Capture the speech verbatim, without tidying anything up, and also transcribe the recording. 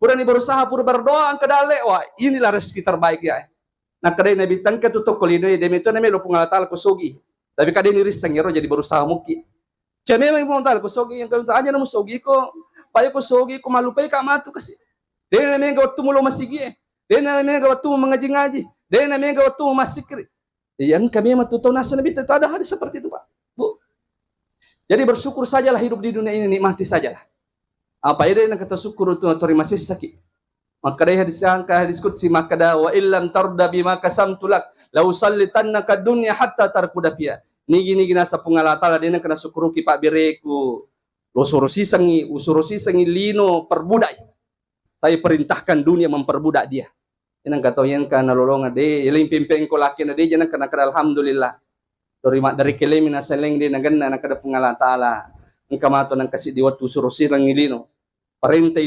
Purani berusaha, pura berdoa, engka dalle, wah, inilah rezeki terbaik ya. Nakkadai Nabi, tengka tu tokko lino, de meto na melo Puang Allah Taala ko sogi. Tapi kadai ni risseng ero jadi berusaha mukki. Cememang Puang Allah Taala ko sogi, yang kau aja namu sogi ko, payo ko sogi ko malupai ka matu kasi. De na mega wettu mulo masigi e. De na mega wettu mengaji-ngaji. De na mega wettu masikri. Iya, engka memang tu tau nasa Nabi, ada hadis seperti itu, Pak. Bu. Jadi bersyukur sajalah hidup di dunia ini, nikmati sajalah. Apa ede na kata syukur tu terima sisaki. Makkadai hadis, engka hadis qudsi makkada, "Wa illam tarda bima qasamtu lak, la usallitannaka dunya hatta tarkuda fiha." Nigi-nigi nasa Puang Allah Taala, de na kena syukuruki pabbereku. Lo suro sisengi, usuro sisengi lino perbudai. Saya perintahkan dunia memperbudak dia. Inang kata yang kana lolonga de, eling pimpeng ko lakena de, jangan kena kada alhamdulillah. Terima dari kelemi naseleng de nagenna nakada Puang Allah Taala. Engka mato nang kasi di waktu suro sisengi lino. Parenta